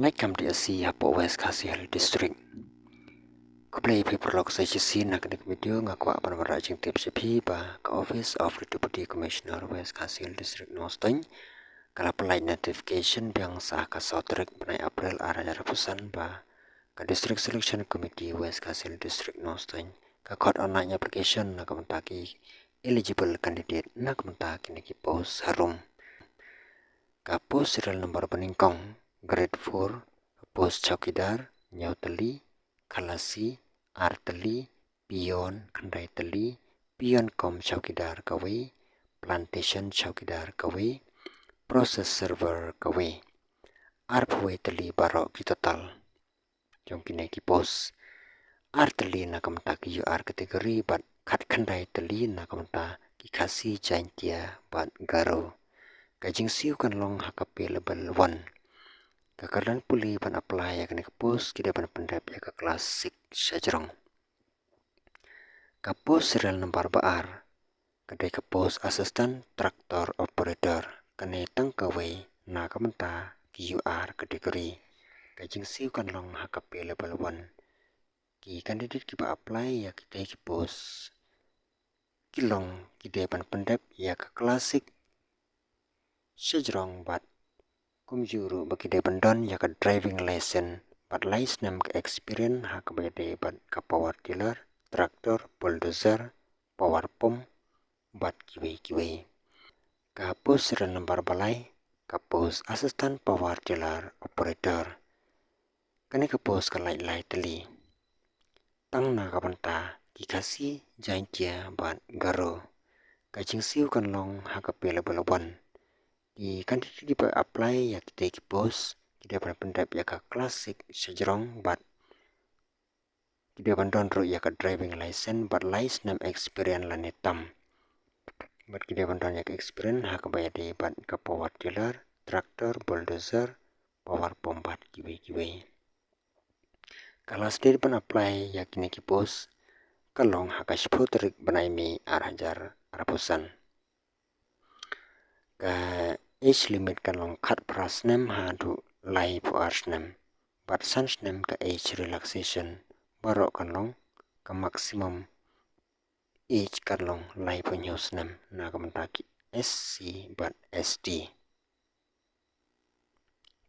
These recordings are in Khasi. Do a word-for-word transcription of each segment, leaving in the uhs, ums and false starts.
Nai kam D S C hapoh West Khasi Hills District. Khublei phi paralok sa shisien. Na kane ka video nga kwah ban wanrah jingtip sha phi ba ka Office of the Deputy Commissioner West Khasi Hills District Nongstoiñ ka la pynlait notification biang sa ka saw tarik bnai April ar hajar arphew san ba ka District Selection Committee West Khasi Hills District Nongstoiñ ka khot online application na ka bynta ki eligible candidate na ka bynta kine ki post harum. Ka post serial number banyngkong, grade four, post chowkidar, hynñiew tylli, khalasi, ar tylli, peon, khyndai tylli, peon cum chowkidar kawei, plantation chowkidar kawei, process server kawei. Arphew wei tylli baroh ki total jong kine ki post. Ar tylli na ka bynta ki U R category bad khatkhyndai tylli na ka bynta ki Khasi, Jaintia bad Garo. Ka jingsiew kan long ha ka pay level one. Ka kyrdan pule ban apply ïa kane ka post ki dei ban pyndep ïa ka class six shajrong. Ka post serial number ba ar ka dei ka post assistant tractor operator. Kane tang kawei na ka bynta ki U R category. Ka jingsiew kan long ha ka pay level one. Ki candidate kiba apply ïa kitei ki post ki long ki dei ban pyndep ïa ka class six shajrong bad kumjuh ruh ba ki dei ban don ïa ka driving license bad lai snem ka experience ha kaba ïadei bad ka power tiller, tractor, bulldozer, power pump bad kiwei kiwei. Ka post serial number ba lai ka post assistant power tiller operator. Kane ka post ka lait lai tylli tang na ka bynta ki Khasi, Jaintia bad Garo. Ka jingsiew kan long ha ka pay level one. Ki candidate kiba apply ïa kitei ki post ki dei ban pyndep ïa ka class six shajrong bad ki dei ban don ruh ïa ka driving license bad lai snem experience lane tam. Bad ki dei ban don ïa ka experience ha kaba ïadei bad ka power tiller, tractor, bulldozer, power pump bad kiwei kiwei. Ka last date ban apply ïa kine ki post ka long ha ka shiphew tarik bnai May ar hajar arphew san. Ka age limit kan long khatphra snem haduh laiphew ar snem. Bad san snem ka age relaxation. Baroh kan long, ka maximum age kan long laiphew hynñiew snem na ka bynta ki S C bad S T.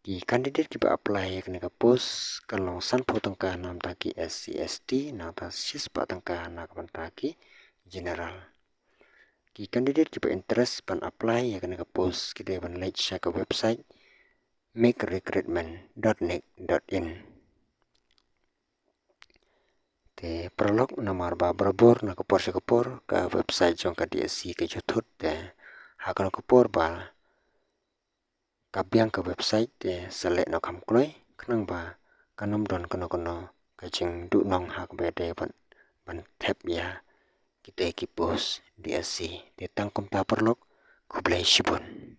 Ki candidate kiba apply ïa kane ka post kan long sanphew tyngka na ka bynta ki S C S T, na ka bynta shispah tyngka na ka bynta ki general. Ki candidate kiba interest ban apply ïa kane ka post ki dei ban leit sha ka website make recruitment dot nic dot in. Te paralok, namar ba barabor na ka por sha ka por ka website jong ka D S C ka ju thut, te ha kano ka por ba ka biang ka website te sa leh noh kham kloi, khnang ba kan ym don kano kano ka jingduhnong ha kaba ïadei ban, ban thep ïa kitei ki post D S C. Te tang kumta paralok, khublei shibun.